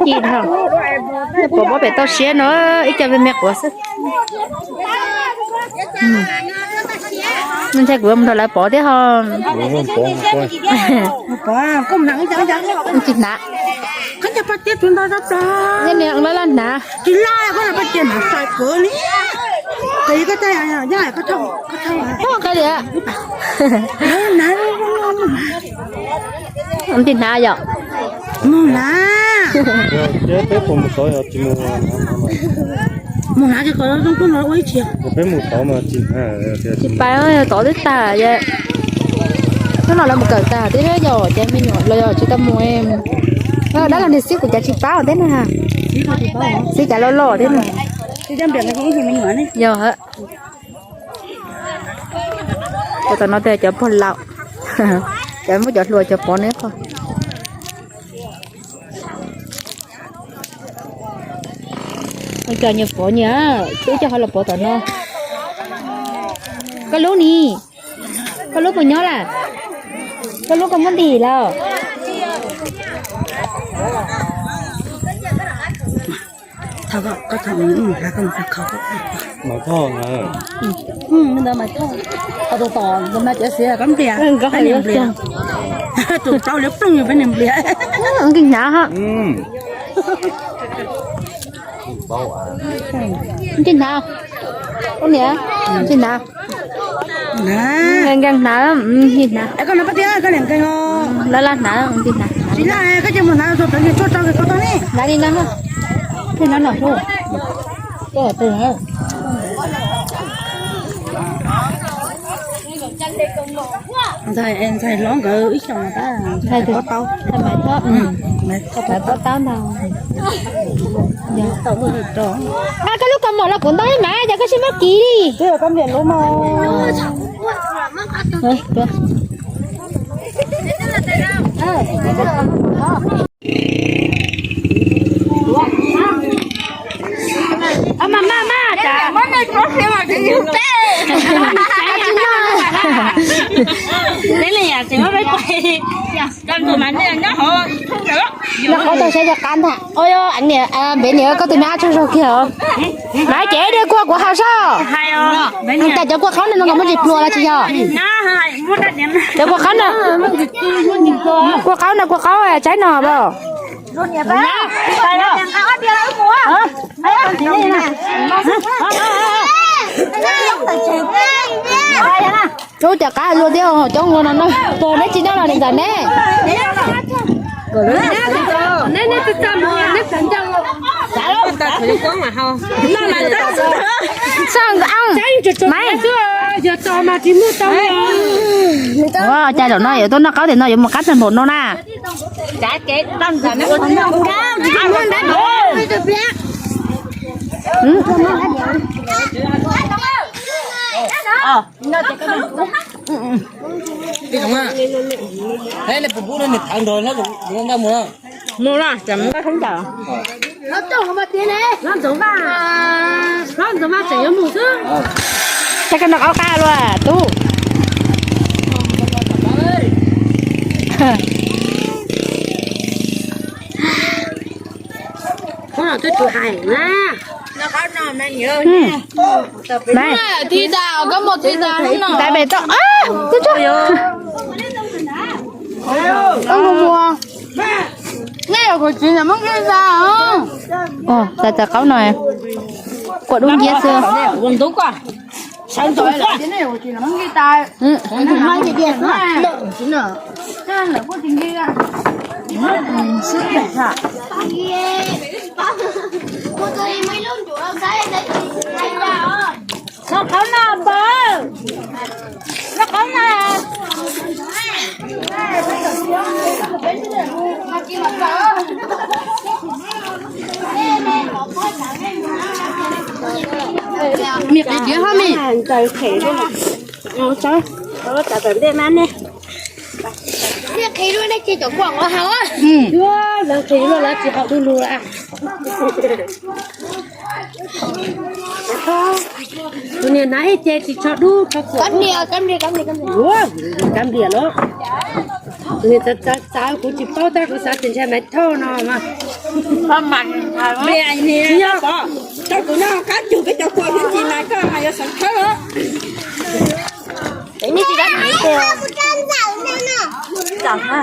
Ci dhau. Pov pob pem toj siab no, ib co me me quav xwb. Ntshai kuv mus nrog lawv pov thiab ho. Tsis hnav. Laj laj hnav. Qhia li. Tsis hnav yom? Mus hnav. Mus hnav ces kom zoo kub no ua ib txhia. Tsis pais, tov twb tag. Hnub no lawv mus kawm tag thiab yom, ces me nyuam los yog tsis tau mus. Dab laug niag xib kuv cav tsis paub thiab na. Xib cav loj loj thiab na. Yog. Cov tom no tias cov pog laus, cov muab cov hluas cov pov neb qho. Cov nyias pov nyias, twb coj ho los pov tom no. Koj lub ni, koj lub puas nyob lawm? Koj lub koj muab ntim lawm. Tus tau liab plooj yus peb niag nplias. Nqis hnav, ua niam, nqis hnav. Nqees hnav, nqis hnav. Laj laj hnav, nqis hnav. Hnav li no, hnav no. Ntxhais hlob nkawd ib xyoos tab ntxhais pob taub. Ntxhais pob taub ntag. Koj lub kaus mom los kuv ntau ib mas, cas koj tsis muab kiv li? Mas mas mas, nyob qhov tau saib cov qab ntag. Npem niam koj tus me ab tsaug zog kiag os. Mas ces de kua kuv haus soj. Cas cov kua qhaub no no nkawd muaj tsis pluas los tsis yog? Cov kua qhaub no, kua qhaub no, kua qhaub tsaib no as. Ub, cov qab luaj thiab, coob ua no no. Puas neb tsis noj los nim ntxawm ne? Txog nkawd, Maiv. Ua cas zaum no yuav tuaj noj qaub tiam no yuav mus qab tag npaum no na. Ntxoov Vaj, Ntxoov Vaj tseem yuav mus xwb. Cas koj noj qaub qab luaj tub? Twb tsis hais na. Tais pem toj, twb tso. Nej yuav kuv txiv ntawm muab nqis tas. Tais txawv qaub no, kua dub nciab xwb. Noj qaub no npawg, noj qaub no. Me qis diav hab me. Qhia lub ne ces cov kuam ua haus. Lawv qhia lub lawv tsis haus du lug. Tus niam hnav ib ce tsis tso dub tso kuam. Cab npias los. Nws txawv txawv, kuv tsis paub tab kuv xav tias ntshe Maiv Thauj no mas. Nyob pov, tau kuv noj qab cug peb cov kua xwb ntsis mas koj mas yuav xeev khawb os. Tsis dab tsi, txawm na.